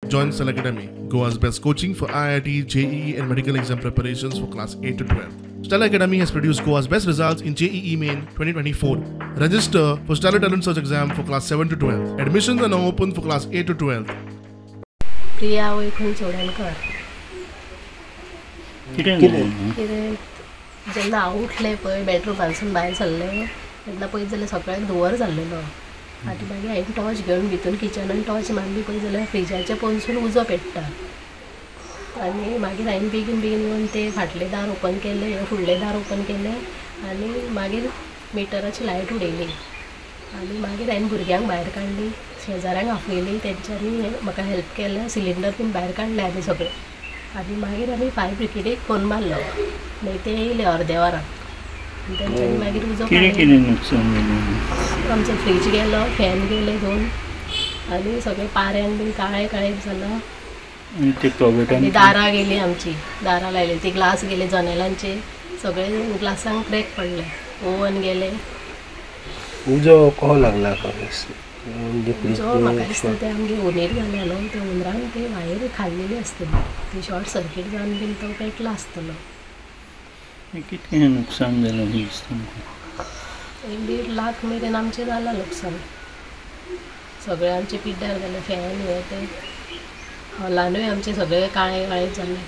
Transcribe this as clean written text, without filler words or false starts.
Join Stellar Academy, Goa's best coaching for IIT, JEE and medical exam preparations for class 8 to 12. Stellar Academy has produced Goa's best results in JEE Main 2024. Register for Stellar Talent Search exam for class 7 to 12. Admissions are now open for class 8 to 12. Priya Vaikunth Chodankar. कितें कितें जेन्ना हांव उठलें पळय बेडरुमानसून भायर सरलें तेन्ना पळयत जाल्यार सगळ्याक धुंवर जाल्लेलो. आनी मागीर हांवें टॉर्च घेवन भितून किचनान टॉर्च मारली पळय जाल्यार फ्रिजाच्या पोनसून उजो पेट्टा. आनी मागीर हांवें बेगीन बेगीन येवन ते फाटलें दार ओपन केलें, फुडलें दार ओपन केलें आनी मागीर मिटराची लायट उडयली. आनी मागीर हांवें भुरग्यांक भायर काडली, शेजाऱ्यांक आपयली, तेंच्यांनी म्हाका हेल्प केलें, सिलिंडर बीन भायर काडले आमी सगळे. आनी मागीर आमी फायर ब्रिगेडीक फोन मारलो, मागीर ते येयले अर्द्या वरान. तेंच्यांनी मागीर उजो कितें कितें नुकसान जालें? आमचो फ्रीज गेलो, फॅन गेले दोन, आनी सगळे पाऱ्यान बीन काळे काळे जाला. आनी दारां गेली आमची, दारां लायली ती ग्लास गेले जनेलांचे, सगळे ग्लासांक क्रॅक पडले, ओवन गेले. उजो कसो लागला? उजो म्हाका दिसता ते आमगे हुंदीर जाले न्हू, ते हुंदरान ते वायर खाल्लेली आसतली, ती शॉर्ट सर्कीट जावन बीन तो पेटला आसतलो. कितकें नुकसान जालें दिसता? 1.5 लाख मेरेन आमचें जालां नुकसान. सगळें आमचें पिड्ड्यार जालें, फॅन हे ते, हॉलानूय आमचें सगळें काळें काळें जालें.